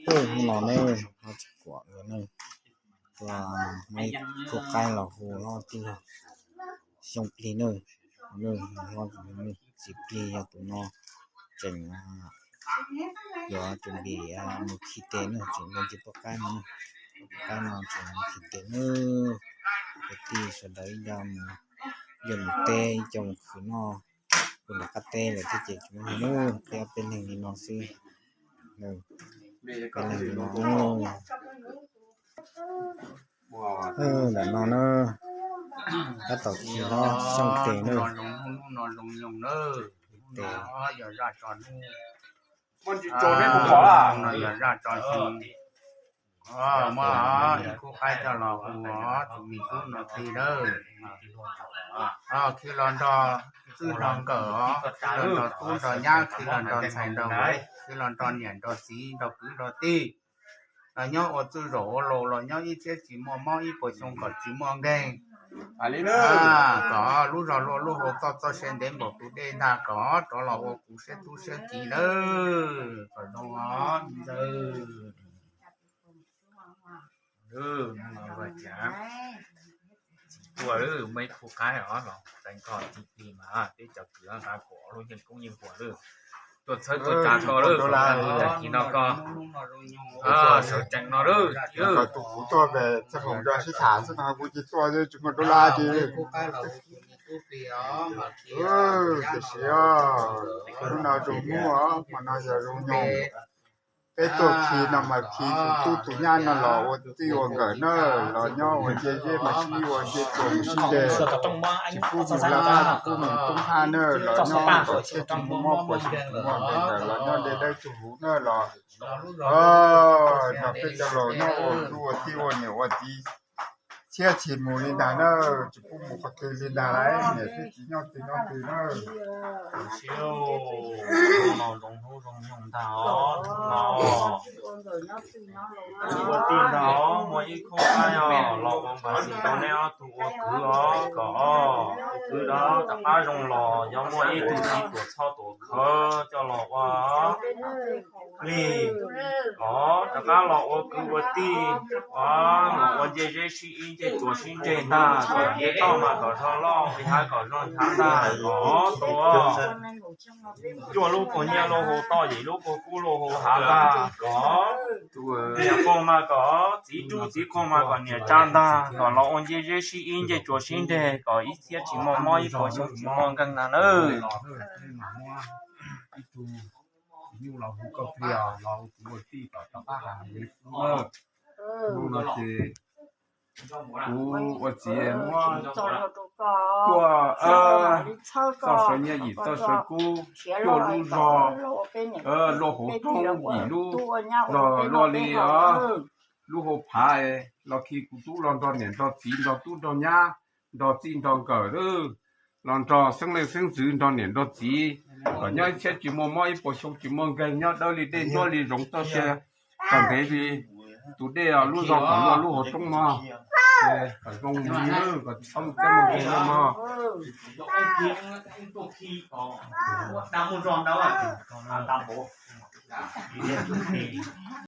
Hnub no ne, ho tsis kuam lawm ne, muaj ib khub qaib los hu hlob tij laug Xyooj Plig ne, txiv plig yog tus no tseem yuav tsuas npis mus khi tes ne, tseem npis ntsis poj qaib no, poj qaib no tseem mus khi tes ne. Kwv tij sawv daws ib co mus, ib co mus teb, ib co mus khwv noj, kuv nram qab teb lawm thiab ces tsis muaj neeg, peb ob peb leeg li no xwb. Peb leeg li no. Ntawm no na, tab tom khi hlob Xyooj tes na. Tes. Muaj ib khub qaib coj los hu tus me tub no khi lawm. Khi los nrog txwj nrog nkawm os, khi los nrog tub nrog nyab, khi los nrog ntxhais nrog vauv, khi los nrog niam nrog txiv nrog kwv nrog tij, los nyob ua txwj zaum ua laus, los nyob ib txhiab tsis muaj mob, ib puas xyoo kom tsis muaj nkeeg. Kom lub zog luaj lub hau txoj txoj sia ntev npaum tus dej ntag, kom rov los ua kuv siab tub siab kiv nawb. Kom zoo os ntxawg. Tsis tuaj lawm, muaj ib khub qaib os los tseem koj txiv plig mas peb cov kwv nqa kom lub yeej koob yeej huam lawm. Tuaj txhawb tuaj tsa koj lawm, tag kis no koj sawv tsees no lawm. Tus kuv tuaj txog khoom nrog sib tham xwb no kuv tsis tuaj tsis muaj dab tsi. Tiam sis hnub no zoo hnub os, hmo no yog zoo nyoog. Peb tuaj khi no mas khi tus tub tus nyab no los ua txij ua nkawm na, los nyob ua ntej zeb mas sib ua ntej tuam sib ntes, tsis pub mus laj tsis pub mus tub hab na, los nyob kom txhiaj tsis muaj mob puas tsis muaj nkeeg ntawm los nyob deb dawb tsuag huv na los. Nrog peb cov laus nyob ua tub ua tij ua niam ua txiv, txhiab tsis mus li ntag na, tsis pub mus qhov twg li ntag lauj, niam thiab txiv nyob twg nyob twg na. Zoo hnub zoo nyoog ntag os no. Ua tij ntag os, muaj ib khub qaib os los ua npav xim rau neb ob tug ua kwv os, kom tus kwv rov qab zoo los yog muaj ib tug txiv tuam txhoj tuam khawv coj los ua plig os, rov qab los ua kwv ua tij os, los ua ncej zeb sib ib ncej tsuas sib ntseg ntag, kom ncej toj mas kom zog loj, nqi hav kom zog nchav ntag os, tus cuaj lub kaus nyiaj luaj hauv toj, yim lub kaus kub luaj hauv hav ntag, kom niam qhuas mas kom txiv rub, txiv qhuas mas kom niam tsa ntag, kom los ua ncej zeb sib ib ncej tsuas sib ntseg, kom ib txhiab tsis muaj mob, ib puas xyoo tsis muaj nkeeg ntag nawb. Hnub no ces kuv ua txiv muab tuaj txoj sawv nyiaj yim txoj sawv kub, cuaj lub zog, luaj hauv roob yim lub zog, luaj li os, lub hauv phav los khi kuv tub los nrog niam nrog txiv nrog tub nrog nyab, nrog txij nrog nkawm, los nrog xeeb leej xeeb ntxwv nrog niam nrog txiv, kom nyob ib txhiab tsis muaj mob, ib puas xyoo tsis muaj nkeeg, nyob dawb li dej nruab li zoov txoj sia, kom ntev li tus dej lub zog kom luaj lub hauv roob mog. Kom zoo kom txhob muaj mob nkeeg mog.